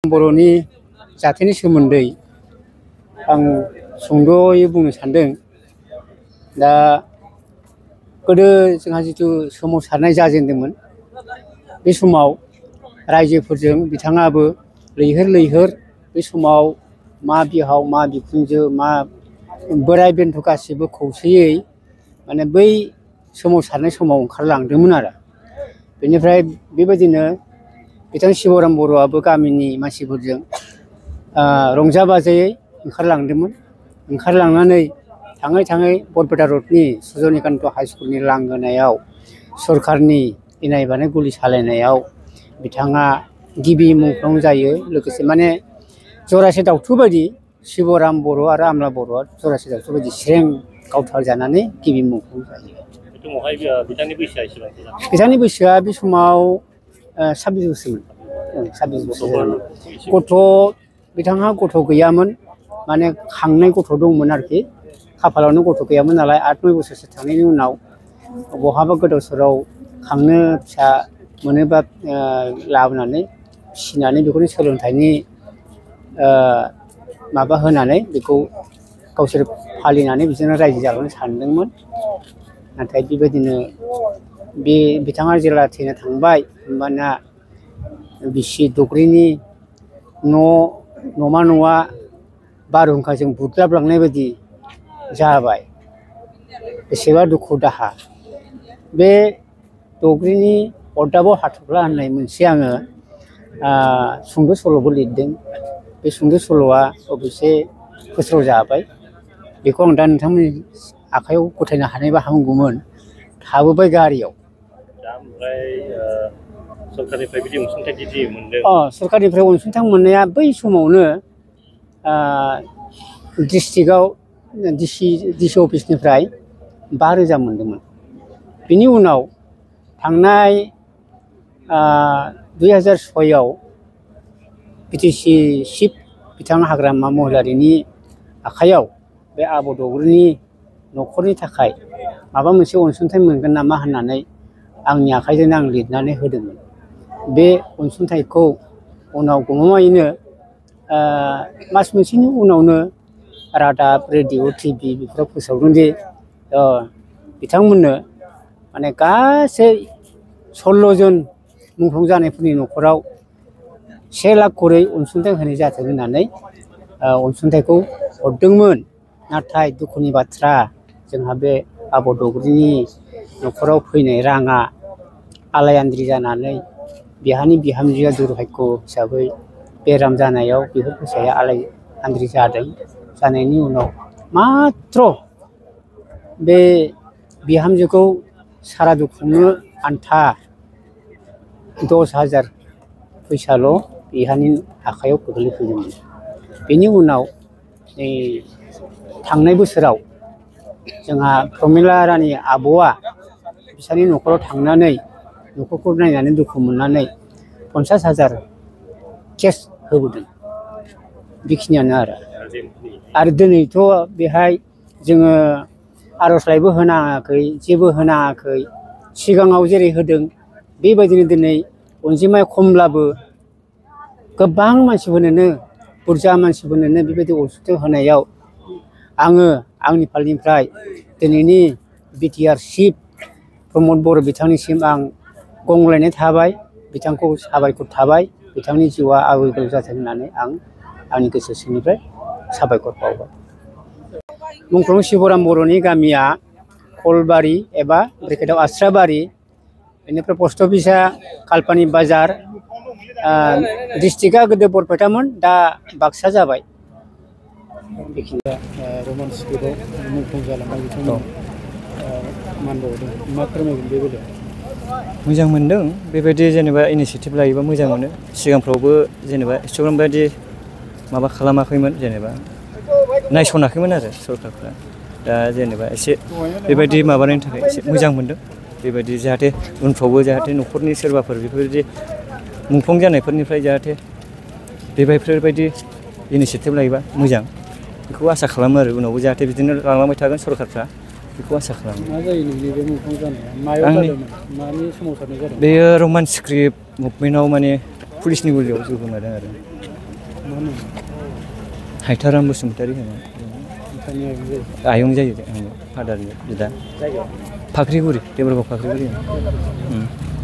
बर'नि जाथायनि सोमोन्दै आं सुंद'यै बुंनो सानदों। दा गोदो जोंहा जिथु सोमावसारनाय जाजेनदोंमोन बे समाव रायजोफोरजों बिथाङाबो लैहोर लैहोर बे समाव मा बिहाव मा बिखुनजो मा बोराय बेन्थ' गासिबो खौसेयै माने बै सोमावसारनाय समाव ओंखारलांदोंमोन आरो। बेनिफ्राय बेबायदिनो बिथां शिबराम बर'आबो गामिनि मानसिफोरजों रंजा बाजायै ओंखारलांदोंमोन। ओंखारलांनानै थाङै थाङै बरपेटा रडनि सजनिकान्त हाइ स्कुलनि लांगोनायाव सरकारनि इनाय बानाय गुलि सालायनायाव बिथाङा गिबि मुंख्लं जायो। लोगोसे माने जरासे दाउथु बायदि शिबराम बर' आरो आमला बर'आ जरासे दाउथु बायदि स्रें गावथार जानानै गिबि मुंख्लं जायो। बिथांनि बैसोआ एसेबां? बिथांनि बैसोआ बे समाव 26 बोसोरमोन। 26 बोसोर। गथ' बिथांहा गथ' गैयामोन, माने खांनाय गथ' दंमोन आरोखि। खाफालावनो गथ' गैयामोन नालाय 8-9 बोसोरसो थांनायनि उनाव बहाबा गोदाव सोराव खांनो फिसा मोनोबा लाबोनानै फिसिनानै बेखौनो सोलोंथाइनि माबा होनानै बेखौ गावसोर फालिनानै बिदिनो रायजो जालांनो सानदोंमोन। नाथाय बेबायदिनो बिथाङा जेब्ला थैनो थांबाय होमबाना बिसि दग्रिनि न'मा न'आ बारहुंखाजों बुग्लाबलांनाय बायदि जाबाय। बेसेबा दुखु दाहा। बे दग्रिनि अरदाबाव हाथफ्ला होननाय मोनसे आङो सुंद' सल'बो लिरदों। बे सुंद' सल'आ अबयसे फोस्राव जाबाय। बेखौ आं दा नोंथांमोननि आखाइयाव गथायनो हानायबा हामगौमोन। थाबोबाय गारियाव। दा ओमफ्राय सरकारनिफ्राय बिदि अनसुंथाइ जि मोनदों? सरकारनिफ्राय अनसुंथाइ मोननाया बै समावनो डिस्ट्रिक्टआव डिसि अफिसनिफ्राय 5,000 मोनदोंमोन। बिनि उनाव थांनाय 2006आव बिटिसि चिफ बिथां हाग्रामा महिलारिनि आखाइयाव बे आब' दग्रिनि न'खरनि थाखाय माबा मोनसे अनसुंथाइ मोनगोन नामा होननानै आंनि आखाइजोंनो आं लिरनानै होदोंमोन। बे अनसुंथाइखौ उनाव गमामायैनो मास मोनसेनि उनावनो रादाब, रेडिअ', टिभि बेफोराव फोसावदों दि बिथांमोननो माने गासै 16 जन मुंख्लं जानायफोरनि न'खराव 1 लाख करै अनसुंथाइ होनाय जाथों होननानै अनसुंथाइखौ हरदोंमोन। नाथाय दुखुनि बाथ्रा, जोंहा बे आब' दग्रिनि न'खराव फैनाय राङा आलायान्द्रि जानानै बिहानि बिहामजोआ दुर्भाग्य हिसाबै बेराम जानायाव बेफोर फैसाया आलायान्द्रि जादों। जानायनि उनाव मात्र बे बिहामजोखौ सारादु खुंनो आन्था 10,000 फैसाल' बिहानि आखाइयाव गोग्लैफैदोंमोन। बेनि उनाव थांनाय बोसोराव जोंहा प्रमिला रानि आब'आ बिसानि न'खराव थांनानै न'खरखौ नायनानै दुखु मोननानै 50,000 केस होबोदों। बेखिनियानो आरो दिनैथ' बेहाय जोङो आर'जलाइबो होनाङाखै, जेबो होनाङाखै। सिगाङाव जेरै होदों बेबायदिनो दिनै अनजिमाया खमब्लाबो गोबां मानसिफोरनोनो, बुरजा मानसिफोरनोनो बेबायदि अनसुंथाइ होनायाव आङो आंनि फारनिफ्राय दिनैनि बिटिआर चिफ प्रमद बर' बिथांनिसिम आं गंग्लायनाय थाबाय, बिथांखौ साबायखर थाबाय। बिथांनि जिउआ आलो गोजोन जाथों होननानै आं आंनि गोसो सिंनिफ्राय साबायखर बावबाय। मुंख्लं शिबराम बर'नि गामिया कलबारि एबा ब्रेकेटआव आस्राबारि। बेनिफ्राय पस्ट अफिसा कालपानि बाजार। डिस्ट्रिक्टआ गोदो बरपेटामोन, दा बाक्सा जाबाय। बेखिनि रमान स्क्रिप्टआव मुंख्लं जालांनाय बिथांमोन मान बावदों। मा फोरमायगोन बे बेलायाव? मोजां मोनदों। बेबायदि जेनेबा इनिसियेटिभ लायोबा मोजां मोनो। सिगांफ्रावबो जेनेबा एसेबां बायदि माबा खालामाखैमोन, जेनेबा नायसनाखैमोन आरो सरकारफ्रा। दा जेनेबा एसे बेबायदि माबानायनि थाखाय एसे मोजां मोनदों। बेबायदि जाहाथे उनफ्रावबो जाहाथे न'खरनि सोरबाफोर बेफोरबायदि मुंख्लं जानायफोरनिफ्राय जाहाथे बेफोरबायदि इनिसियेटिभ लायोबा मोजां, बेखौ आसा खालामो आरो उनावबो जाहाथे बिदिनो लांलांबाय थागोन सरकारफ्रा, बेखौ आसा खालामो। मा जायो नोंनि बे मुंख्लं जानाया? मायाव जादोंमोन? मानि सोमावसारनाय जादों? बेयो रमान स्क्रिप्ट मुभमेन्टआव माने पुलिसनि गुलियाव जिउ गोमादों आरो हायथाराम बसुमतारी होनो आयं जायो आंनि फादारनि बिदा फाख्रिगुरि देबरगाव फाख्रिगुरि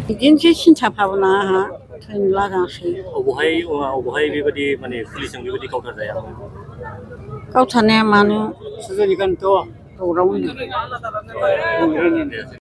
बिदिनोसै सिन्था भाबना आंहा थैनो लागासै अबहाय बेबायदि माने पुलिसजों बेबायदि गावथार जाया गावथारनाया मानो सुजनिकान्त गौरां